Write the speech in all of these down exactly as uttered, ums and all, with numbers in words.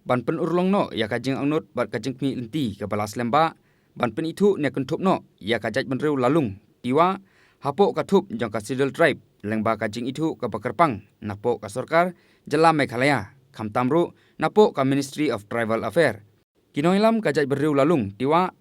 ban pynurlong noh ïa ka jingangnud bad ka jingkhmih lynti kaba la slem bha ban pynithuh ne kynthup noh ïa ka jaitbynriew Lalung Tiwa hapoh ka thup jong ka Scheduled Tribe lyngba ka jingithuh kaba kyrpang napoh ka sorkar jylla Meghalaya, khamtam ruh napoh ka Ministry of Tribal Affairs. Ki nongïalam ka jaitbynriew Lalung Tiwa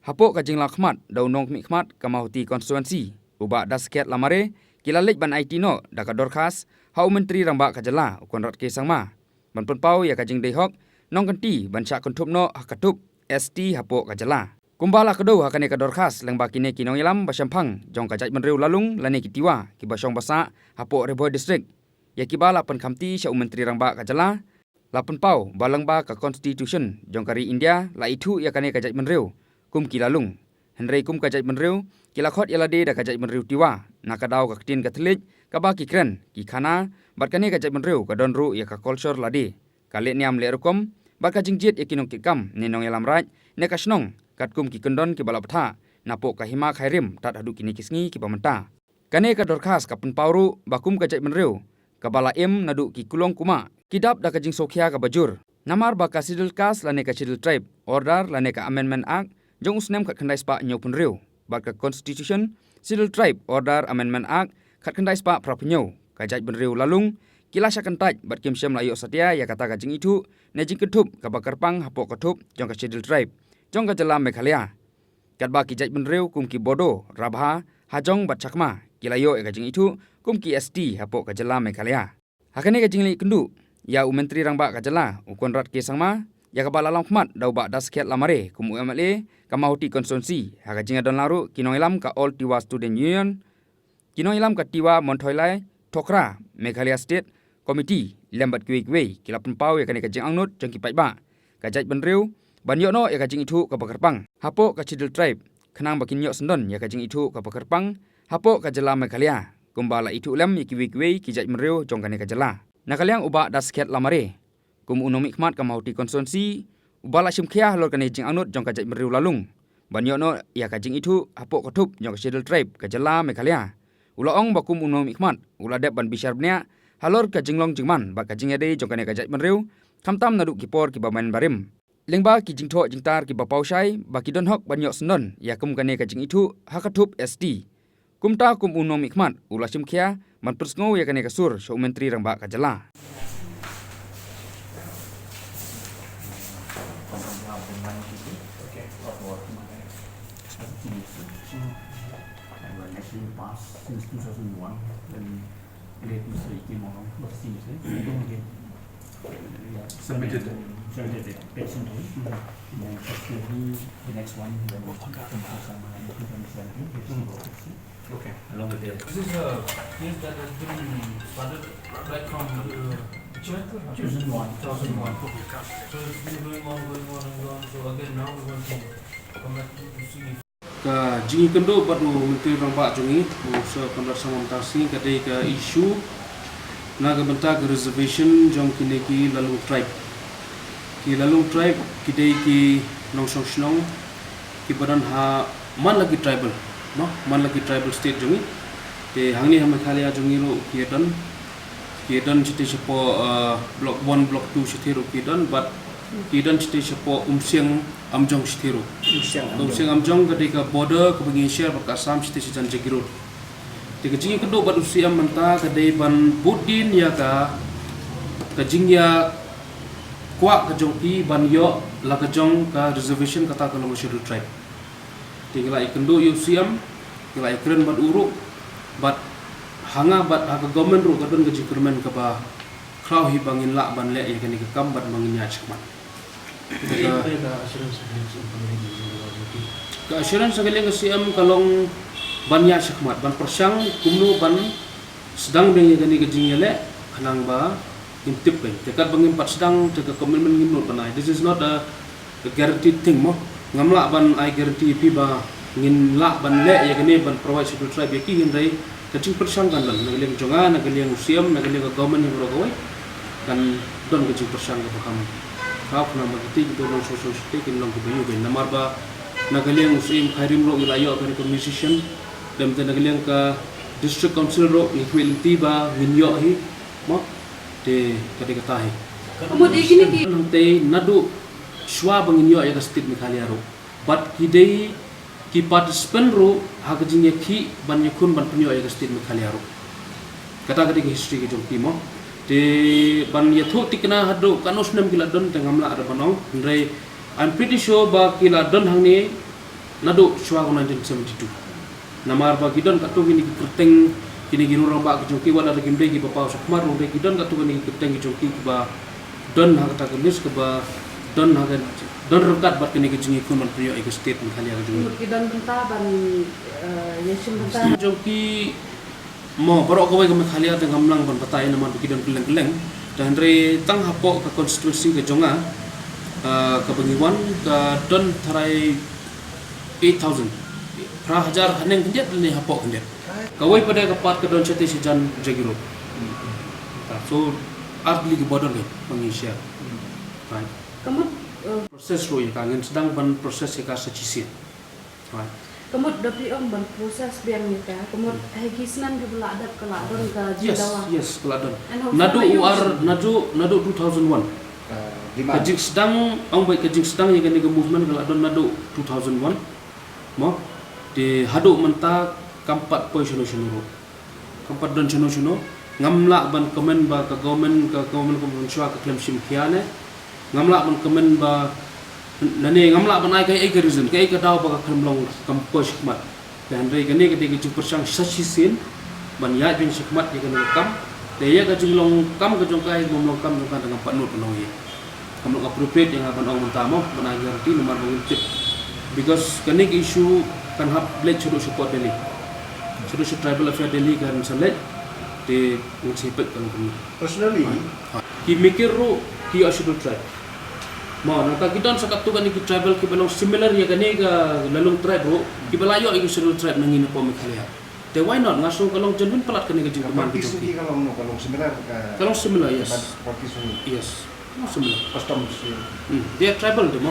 hapoh ka jinglaw khmat da u nongmihkhmat ka Mawhati Constituency, u Bah Daskhet Lamare, ki la leit ban aiti noh da ka dorkhas ha u Myntri Rangbah ka jylla, u Conrad K Sangma, ban pynpaw ïa ka jingdei hok nongkynti ban shah kynthup noh ha ka thup S T hapoh ka jylla. Kumba la kdew ha kane ka dorkhas lyngba kine ki nongïalam ba shemphang jong ka jaitbynriew Lalung lane ki Tiwa kiba shong ba sah hapoh Ri Bhoi District, ïa kiba la pynkhamti sha u Myntri Rangbah ka jylla, la pynpaw ba lyngba ka Constitution jong ka ri India la ithuh ïa kane ka jaitbynriew kum ki Lalung. Hynrei kum ka jaitbynriew ki la khot ïa lade da ka jaitbynriew Tiwa na ka daw ka ktien Katholik kaba ki kren, ki khana, bad kane ka jaitbynriew ka don ruh ïa ka culture lade, ka leh niam leh rukom bad ka jingjied ïa ki nongkitkam ne nongïalam raid ne ka shnong katkum ki kyndon kiba la bthah napoh ka hima khyrim tad haduh kine ki sngi kiba mynta. Kane ka dorkhas ka pynpaw ruh ba kum ka jaitbynriew kaba la im naduh ki kulong kumah, ki dap da ka jingsngewkhia kaba jur namar ba ka Scheduled Caste lane ka Scheduled Tribe Order lane ka Amendment Act jong u snem khatkhyndai spah hynñiewphew hynriew bad ka Constitution, Scheduled Tribe Order Amendment Act khatkhyndai spah phraphew hynñiew, ka jaitbynriew Lalung ki la shah kyntait bad kim shym la ïoh satia ïa kata ka jingithuh ne jingkynthup kaba kyrpang hapoh ka thup jong ka Scheduled Tribe jong ka jylla Meghalaya. Katba ki jaitbynriew kum ki Bodo, Rabha, Hajong bad Chakma ki la ïoh ïa ka jingithuh kum ki S T hapoh ka jylla Meghalaya. Ha kane ka jingleit kynduh ïa u Myntri Rangbah ka jylla, u Conrad K Sangma, ïa kaba la lam khmat da u Bah Daskhet Lamare kum u M L A ka Mawhati Constituency, ha ka jingïadon lang ruh ki nongïalam ka All Tiwa Student Union, ki nongïalam ka Tiwa Monthoilai Thokra Meghalaya State Committee lem bad kiwei kiwei, ki la pynpaw ïa kane ka jingangnud jong ki paidbah ka jaitbynriew ban ïoh noh ïa ka jingithuh kaba kyrpang hapoh ka Scheduled Tribe, khnang ba kin ïoh syndon ïa ka jingithuh kaba kyrpang hapoh ka jylla Meghalaya, kumba la ithuh lem ïa kiwei kiwei ki jaitbynriew jong kane ka jylla. Na ka liang u Bah Daskhet Lamare, kum u nongmihkhmat ka Mawhati Constituency uba la shimkhia halor kane ka jingangnud jong ka jaitbynriew Lalung ban ïoh noh ïa ka jingithuh hapoh ka thup jong ka Scheduled Tribe ka jylla Meghalaya, u la ong ba kum u nongmihkhmat u la dep ban bishar bniah halor ka jinglong jingman bad ka jingïadei jong kane ka jaitbynriew, khamtam naduh ki por kiba mynbarim lyngba ki jingthoh jingtar kiba paw shai ba ki don hok ban ïoh syndon ïa kum kane ka jingithuh ha ka thup S T. Kumta kum u nongmihkhmat u la shimkhia ban pynsngew ïa kane ka sur sha u Myntri Rangbah ka jylla. And when actually passed since two thousand one, when late Mister Ikim Olong was the senior, yeah, submitted. Submitted the petition to him. And then subsequently, the next one, when was two thousand seventeen, petition was received. Okay. Along with the This is a case that has been started right from the two thousand one. Two thousand one. So it's been going on, going on and on. So again, now we want to come back to, to see if Ka jingïakynduh bad u Myntri Rangbah jong ngi, u Sir Conrad Sangma mynta ka sngi, ka dei ka issue na ka bynta ka reservation jong kine ki Lalung tribe. Ki Lalung tribe ki dei ki nongshong shnong kiba don ha man la ki tribal, no? Man la ki tribal state jong ngi. Te hangne ha Meghalaya jong ngi ruh ki don, ki don shitei shapoh, uh, block one, block two shitei ruh ki don, bad ki don shitei shapoh Umsiang Amjong shitei ruh. Umsiang Amjong. Umsiang Amjong ka dei ka border kaba ngi share bad ka Assam shitei shajan Jagiroad. Te ka jingïakynduh bad u C M mynta ka dei ban bud dien ïa ka, ka jingïakwah ka jong ki ban ïoh la ka jong ka reservation kata ka long ka Scheduled Tribe. Te ngi la ïakynduh ïa u C M, ngi la ïakren bad u ruh, bad ha nga bad ha ka government ruh ka don ka jingkyrmen kaba khraw hi ba ngin lah ban leh ïa kane ka kam bad ba ngin ïaid shakhmat. Ka, ka assurance ka liang ka C M ka long ban ïaid shakhmat, ban pyrshang kumno ban sdang biang ïa kane ka jingïaleh, khnang ba ngin tip biang. Te katba ngim pat sdang, te ka commitment ngim nud ban ai. This is not a, a guaranteed thing mo. Ngam lah ban ai guarantee ïa phi ba ngin lah ban leh ïa kane ban provide Scheduled Tribe ïa ki, hynrei ka jingpyrshang kan don. Na ka liang jong nga, na ka liang u C M, na ka liang ka government hi baroh kawei, kan don ka jingpyrshang kaba kham khraw khnang ba kita kiba long shuh shuh shatei kin long kiba ïoh biang. Namar ba na ka liang u Syiem Khyrim ruh ngi la ïoh ka recognition. Lymda na ka liang ka District Council ruh ngi khmih lynti ba ngin ïoh hi. Mo, te ka dei kata hi. Ka mut ïa kine ki hangtei naduh shwa ba ngin ïoh ïa ka state Meghalaya ruh. Bad ki dei ki participant ruh ha ka jingïakhih ban ïakhun ban pynïoh ïa ka state Meghalaya ruh. Kata ka dei ka history ka jong ki mo. Te ban ïathuh thikna haduh katno snem ki la don te ngam lah ruh ban ong. Hynrei I'm pretty sure ba ki la don hangne naduh shwa ka nineteen seventy-two. Namar ba ki don katto kine ki kyrteng, kine ki rurang ba ki jong ki, wat la kim dei kiba paw shakhmat ruh, hynrei ki don katto kine ki kyrteng ki jong ki kiba don ha kata ka list, kiba don ha ka, don ryngkat bad kine ki jingïakhun ban pynïoh ïa ka state Meghalaya ka jong ki. Ki don bynta ban, eh, ïashim bynta. Ki jong ki mo, baroh kawei ka Meghalaya te ngam lah ban batai namar ba ki don kylleng kylleng. Te hynrei tang hapoh ka constituency ka jong nga, eh, kaba ngi wan ka don tharai eight thousand. Phra hajar haneng khyndiat lane hapoh khyndiat. Kawei pat de ka part ka don shatei shajan jong ki ruh. So, ar tylli ki ba don ba ngi share. Right. Ka mut, eh, process ruh ïa ka ngin sdang ban process ïa ka sa shisien. Right. Ka mut da phi ong ban process biang ïa ka, ka mut ha ki snem kiba la dep ka la don ka jingdawa. Yes, yes, ka la don. Naduh u ar, naduh, naduh two thousand one. Ka jingsdang, ong ba ka jingsdang ïa kane ka movement ka la don naduh two thousand one. Mo, te haduh mynta kam pat poi shano shano ruh. Kam pat don shano shano. Ngam lah ban comment ba ka government, ka government ka mynshuwa ka khlem shim khia ne. Ngam lah ban comment ba, lane ngam lah ban ai kaei kaei ka reason, kaei ka daw ba ka khlem long kam poi shakhmat. Te hynrei kane ka dei ka jingpyrshang sa shisien ban ïaid beiñ shakhmat ïa kane ka kam. Te ïa ka jinglong kam ka jong ka, ïa ka bym long kam jong ka te ngam pat nud ban ong ïa. Kam long appropriate ïa nga ban ong mynta mo, ban ai guarantee namar ba ngim tip. Because kane ka issue kan hap leit shaduh sha court Delhi. Shaduh sha Tribal Affair Delhi kan sa leit. Te ngin sa peit ka long kumno. Personally, ki Mikir ruh ki ïoh Scheduled Tribe. Mo, nangta ki don sa katto katne ki tribal kiba long similar ïa kane ka Lailung tribe ruh, kiba la ïoh ïa ka Scheduled Tribe na ngi na poh Meghalaya. Te why not? Nga sngew ka long genuine palat kane ka jingdemand ka jong ki. Ka long, no, ka long similar ka. Ka long similar, yes. Yes. Ka long similar. Customs, yeah. Hmm. They are tribal, de mo.